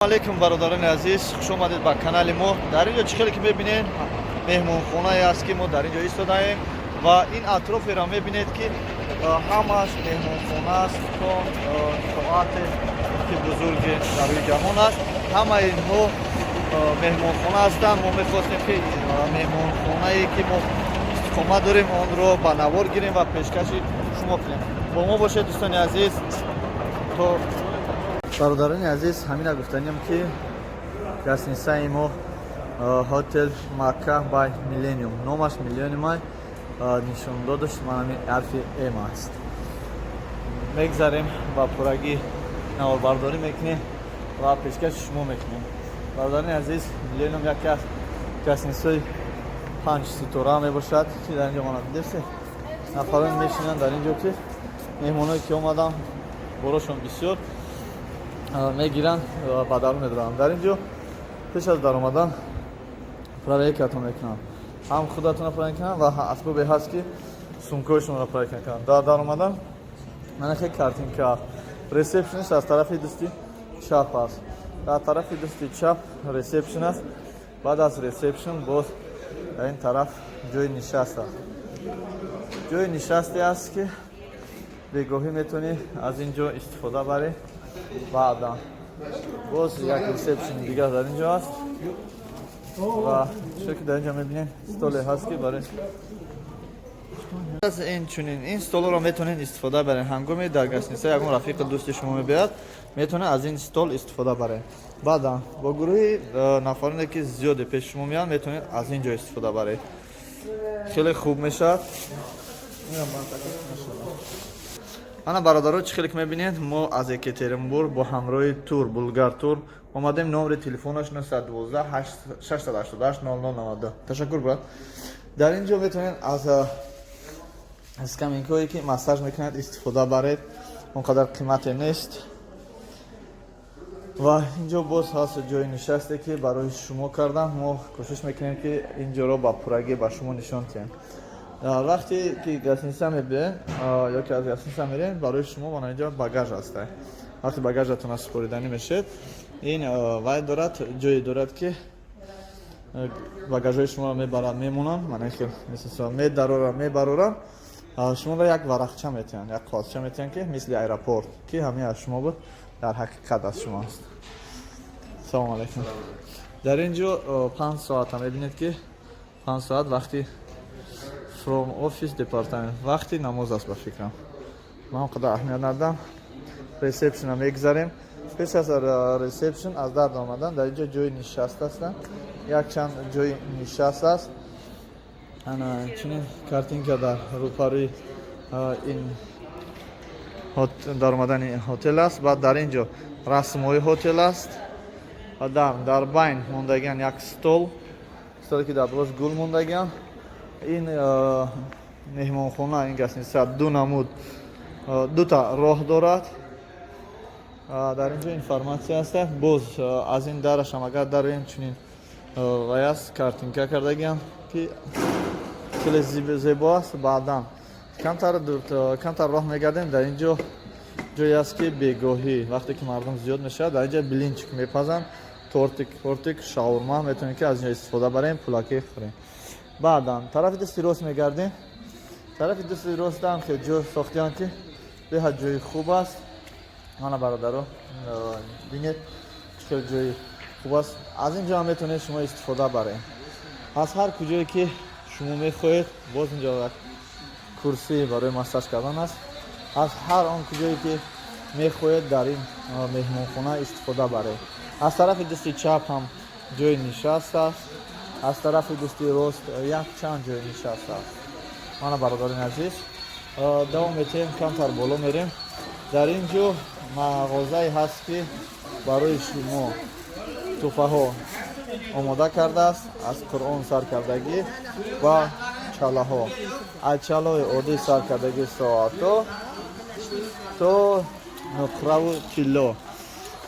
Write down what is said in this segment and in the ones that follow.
Алейкум, бародарони азиз, хуш омадед ба канали мо. Дар ин ҷо чӣ хеле ки мебинед, меҳмонхонае аст, ки мо дар ин ҷо истодаем ва ин атроферо мебинед, ки ҳамаш меҳмонхона аст. То соате ки бузурги дар рӯи ҷаҳон аст, ҳамаи инҳо меҳмонхона ҳастанд. Мо мехостем, ки меҳмонхонае, ки мо истиқомат дорем, онро ба навор гирем ва пешкаши шумо кунем. Бо мо бошед, дӯстони азиз. То бародарони азиз, ҳамина гуфтанем, ки гостиницаи мо Hotel Макка by Millennium, номаш Millennium, нишондодаш манами ҳарфи М аст. Мегзарем ба пуррагӣ наворбардорӣ мекунем ва пешкаши шумо мекунем. Бародарони азиз, Millennium яке аз гостиницаҳои панҷ ситора мебошад, ки дар ин ҷо мана дидесе, нафарон мешинанд дар ин ҷо, ки меҳмоное, ки омаданд, борошон бисёр мегиранд, ба дарун медоранд. Дар ин ҷо пеш аз даромадан проверкатон мекунанд, ҳам худатонро проверка мекунанд ва асбобе ҳаст, ки сумкаҳои шуморо проверка мекунанд. Дар даромадан мана хел картинка аст. Ресепшниш аз тарафи дасти чап аст. Дар тарафи дасти чап ресепшн аст. Баъд аз ресепшн боз дар ин тараф ҷои нишаст аст, ҷои нишасте аст, ки бегоҳӣ метавонӣ аз ин ҷо истифода барӣ. Баъдан боз як ресепшни дигар дар ин ҷо аст ва чизе ки дар ин ҷо мебинем, столе ҳаст, ки барои ин чунин ин столро метавонед истифода баред. Ҳангоми дар гостиница ягон рафиқи дӯсти шумо мебиёяд, метавонед аз ин стол истифода баред. Баъдан бо гурӯҳи нафароне, ки зиёде пеши шумо меоянд, метавонед аз ин ҷо истифода баред, хеле хуб мешавад. Ана, бародаро, чӣ хеле ки мебинед, мо аз Екатеринбург бо ҳамроҳи тур Булгар Тур омадем. Номери телефонаш 912 688 0092. Ташаккур, брат. Дар ин ҷо метавонед аз скамейкаҳое, ки массаж мекунад, истифода баред, он қадар қимате нест. Ва инҷо боз ҳаст ҷои нишасте, ки барои шумо кардам. Мо кӯшиш мекунем, ки ин ҷоро ба пуррагӣ ба шумо нишон диҳем. Дар вақте ки гостиница мебиёед ё ки аз гостиница мерем, барои шумо мана инҷо багаж ҳаста. Вақте багажатона супориданӣ мешед, ин вай дорад, ҷое дорад, ки багажҳои шуморо мебаранд, мемонанд, мана хел медароранд, мебароранд. Шуморо як варақча метиҳанд, як қоғазча метиҳанд, ки мисли аэропорт, ки ҳамин аз шумо буд, дар ҳақиқат аз шумо аст. Салому алайкум. Дар ин ҷо 5 соата мебинед, ки 5 соат вақти from office department, вақти намоз аст ба фикрам, ман он қадар аҳамият надам. Ресепшна мегзарем. Пеш аз ресепшн, аз дар омадан, дар инҷо ҷои нишаст ҳастанд, якчанд ҷои нишаст аст. Ана чунин картинка дар рӯпарӯи ин даромадани ҳотел аст. Баъд дар ин ҷо расмҳои ҳотел аст ва дар байн мондагиан як стол, столе, ки дар болош гул мондагиан. Ин меҳмонхона, ин гостиница ду намуд, дута роҳ дорад. Дар ин ҷо информатсия аст. Боз аз ин дарашам агар дароем, чунин вай аст, картинка кардагиам, ки хеле зебо аст. Баъдан камтар роҳ мегардем, дар ин ҷо ҷое аст, ки бегоҳӣ, вақте ки мардум зиёд мешавад, дар ин ҷо блинчик мепазанд, тортик, тортик, шаурма, метавонем, ки аз ин ҷо истифода барем, пулакӣ хӯрем. Баъдан тарафи дасти рост мегардем. Тарафи дасти ростам хел ҷо сохтианд, ки беҳад ҷои хуб аст. Мана, бародаро, бинед, чӣ хел ҷои хуб аст. Аз ин ҷо ҳам метавонед шумо истифода баред, аз ҳар куҷое ки шумо мехоҳед. Боз инҷо як курсӣ барои массаж кардан аст. Аз ҳар он куҷое ки мехоҳед, дар ин меҳмонхона истифода баред. Аз тарафи дасти чап ҳам ҷои нишаст аст, аз тарафи дасти рост якчанд ҷои нишаст аст. Мана, бародарони азиз, давом метиҳем, камтар боло мерем. Дар ин ҷо мағозае ҳаст, ки барои шумо тӯҳфаҳо омода кардааст, аз Қуръон сар кардагӣ ва чалаҳо, аз чалаҳои оддӣ сар кардагӣ, соатҳо то нуқраву тилло.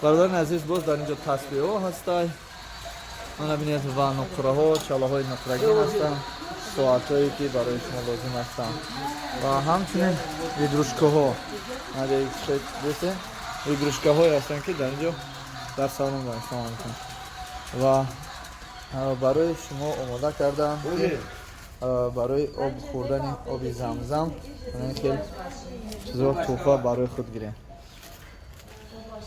Бародарони азиз, боз дар ин ҷо тасбеҳҳо ҳастай, мана бинед, ва нуқраҳо, чалаҳои нуқрагин ҳастанд, соатҳое, ки барои шумо лозим ҳастанд ва ҳамчунин игрушкаҳо. Игрушкаҳое ҳастанд, ки дар ин ҷо. Дар салон. Салом алейкум. Ва барои шумо омода кардам, ки барои об хӯрдани оби Замзам ин хел чизо тӯҳфа барои худ гирем.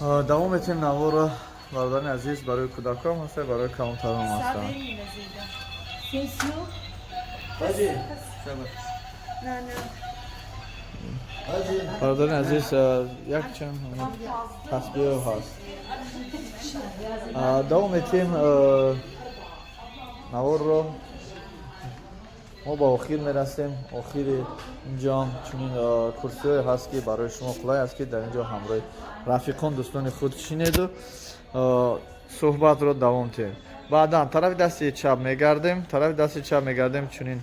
Давом метиҳем наворо, бародари азиз. Барои кӯдакам ҳаста, барои калонтарон ҳастанд. Сенсю? Не, не. Бародари азиз, якчанд тасбиҳ ҳаст. Давом метиҳем наворро. Мо ба охир мерасем. Охири инҷо чунин курсиҳое ҳаст, ки барои шумо қулай аст, ки дар ин ҷо ҳамроҳи рафиқон, дӯстони худ шинеду суҳбатро давом диҳем. Баъдан тарафи дасти чап мегардем. Тарафи дасти чап мегардем, чунин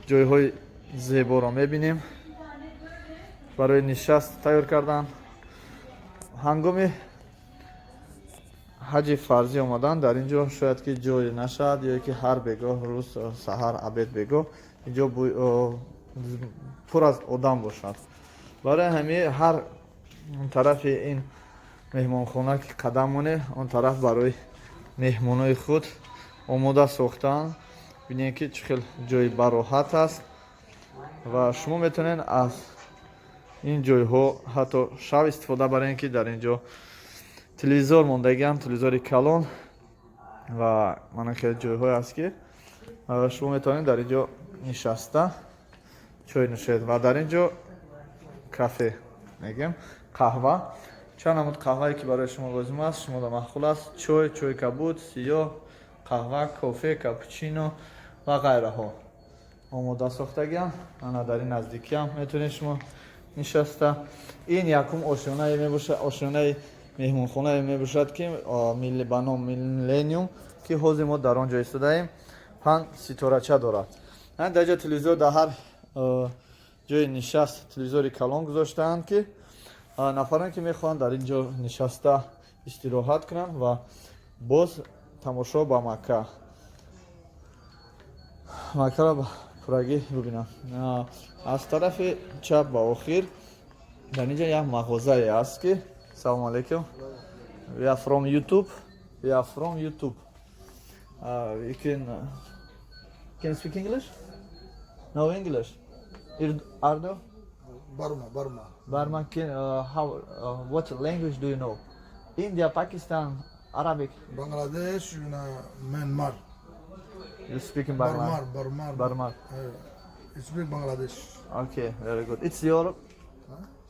ҷойҳои зеборо мебинем, барои нишаст тайёр кардан. Ҳангоми ҳаҷи фарзӣ омадан дар ин ҷо шояд ки ҷой нашавад, ё ки ҳар бегоҳ, рӯз саҳар, обед, бегоҳ ин ҷо пур аз одам бошад. Барои ҳамин ҳар тарафи ин меҳмонхона ки қадам монед, он тараф барои меҳмонои худ омода сохтаанд. Бинед, ки чӣ хел ҷои бароҳат аст ва шумо метавонед аз ин ҷойҳо ҳатто шаб истифода барем, ки дар ин ҷо телевизор мондагиам, телевизори калон ва мана хеле ҷойҳое аст, ки шумо метавонед дар ин ҷо нишаста чой нӯшед. Ва дар ин ҷо кафе мегӯем, қаҳва, чанд намуд қаҳвае, ки барои шумо лозим аст, шумода маъқул аст: чой, чойи кабуд, сиёҳ, қаҳва, кофе, капучино ва ғайраҳо омода сохтагиам. Ана дар ин наздикиам метавонед шумо нишаста. Ин якум ошёнае мебошад, ошёнаи меҳмонхонае мебошад, ки ба ном Миллениум, ки ҳозир мо дар он ҷо истодаем, панҷ ситорача дорад. Дар ҷо телевизор, дар ҳар ҷои нишаст телевизори калон гузоштаанд, ки нафароне, ки мехоҳанд дар ин ҷо нишаста истироҳат кунанд ва боз тамошо ба Макка, Маккаро ба пуррагӣ бибинанд. Аз тарафи чап ба охир дар ин ҷо як мағозае аст, ки... Салому алейкум. We are from YouTube. We are from YouTube. You can you speak English? No English. Ardo? Burma, Burma. Barma, can, how, what language do you know? India, Pakistan, Arabic? Bangladesh, Myanmar. You speak in Barma? Burma, Burma. Barma. You speak Bangladesh. Okay, very good. It's your,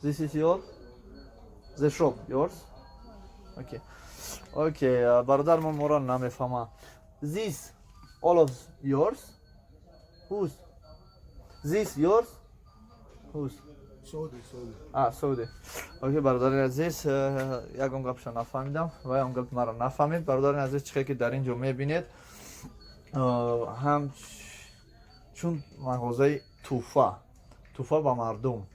this is your, the shop, yours? Okay. Okay, бародар мо моро намефаҳма. This, all of yours? Whose? This yours? Whose? Saudi, Saudi. А, Сауди. Окей, бародари азиз, ягон гапша нафаҳмидам ва ягон гап маро нафаҳмид. Бародари азиз, чӣ ки дар ин ҷо мебинед, ҳам чун мағозаи тӯҳфа, тӯҳфа ба мардум,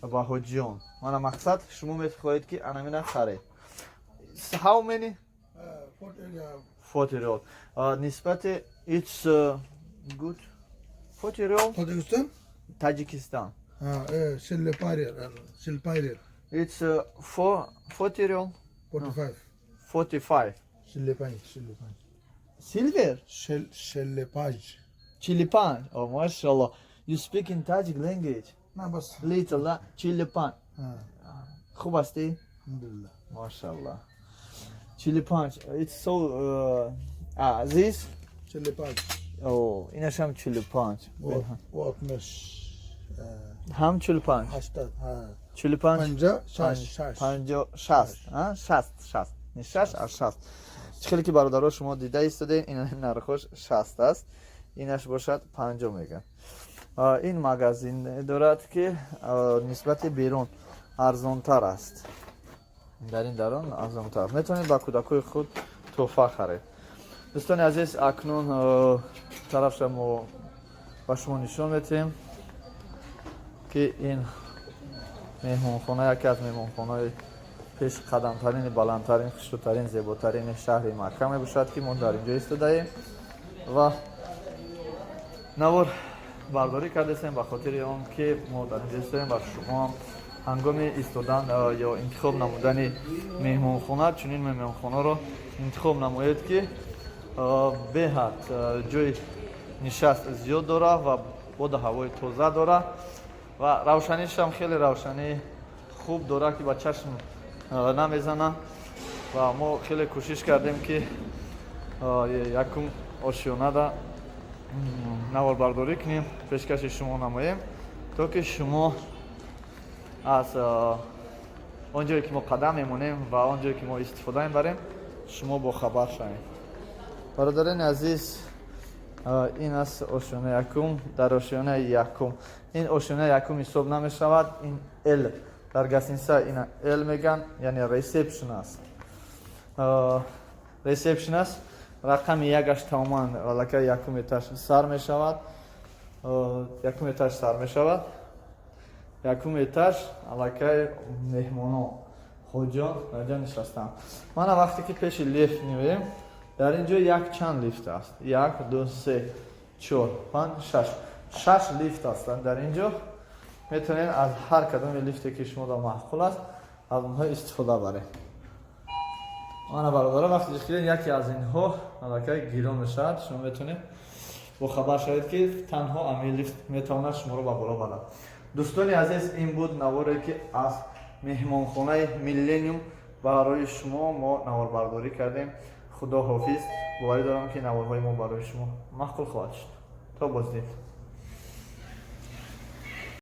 ба ҳоҷиён. Мана мақсад, шумо мехоҳед, ки анамина харед. How many? 40, yeah. 40 rial. Нисбати it's good. 40 rial. Tajikistan? Таҷикистан. چل پنج ریال, چل پنج ریال. It's 40 rial. 45. 45. چل پنج, چل پنج. Silver? چل, چل پنج. چل پنج. Oh, mashallah. You speak in Tajik language. نه بس. Little, la. چل پنج. خوب هستی؟ الحمد لله. ماشاءالله. چل پنج. It's so this? چل پنج. Oh, اینش هم 45. و 60. هم 45. 80 ها. 45. 50, شش, شش. 50, 60, ها، 60, 60, не 6, а 60. Чӣ хеле ки, бародаро, шумо дида истодаед, ин нархош 60 аст, инаш бошад 50 мегӯяд. Ин магазин дорад, ки нисбати берун арзонтар аст. Дар ин дарон арзонтар метавонед ба кӯдакои худ тӯҳфа харед. Дӯстони азиз, акнун тарафша мо ба шумо нишон метиҳем, ки ин меҳмонхона яке аз меҳмонхонаҳои пешқадамтарини, баландтарин, хушрӯтарин, зеботарини шаҳри Макка мебошад, ки мо дар инҷо истодаем ва навор бардорӣ кардастем, ба хотири он ки мо дар инҷо истодаем ва шумоам Ҳангоми истодан ё интихоб намудани меҳмонхона, чунин меҳмонхонаро интихоб намоед, ки беҳад ҷои нишаст зиёд дорад ва боду ҳавои тоза дорад ва равшанишам хеле равшании хуб дорад, ки ба чашм намезанад. Ва мо хеле кӯшиш кардем, ки якум ошёнада наворбардорӣ кунем, пешкаши шумо намоем, то ки шумо аз он ҷое, ки мо қадам мемонем, ва он ҷое, ки мо истифода мебарем, шумо бохабар шавед. Бародарони азиз, ин аст ошёнаи якум. Дар ошёнаи якум, ин ошёнаи якум ҳисоб намешавад, ин Л, дар гостиница ина Л меган, яъне ресепшн аст. Ресепшн аст, рақами якаш тамоман аллакай якум этаж сар мешавад. Якум этаж сар мешавад, якум этаж аллакай меҳмоно, хоҷон дар ҷо нишастанд. Мана, вақте ки пеши лифт меоем, дар ин ҷо як чанд лифт аст: як, ду, се, чор, панҷ, шаш, шаш лифт ҳастанд дар ин ҷо. Метавонед аз ҳар кадоми лифте, ки шумо маъқул аст, аз онҳо истифода баред. Мана, бародаро, вақте ки яке аз инҳо аллакай гирон мешавад, шумо метавонед бохабар шавед, ки танҳо ҳамин лифт метавонад шуморо ба боло барад. Дӯстони азиз, ин буд наворе, ки аз меҳмонхонаи Миллениум барои шумо мо наворбардорӣ кардем. Худо ҳофиз. Боварӣ дорам, ки наворҳои мо барои шумо маъқул хоҳад шуд. То боздид.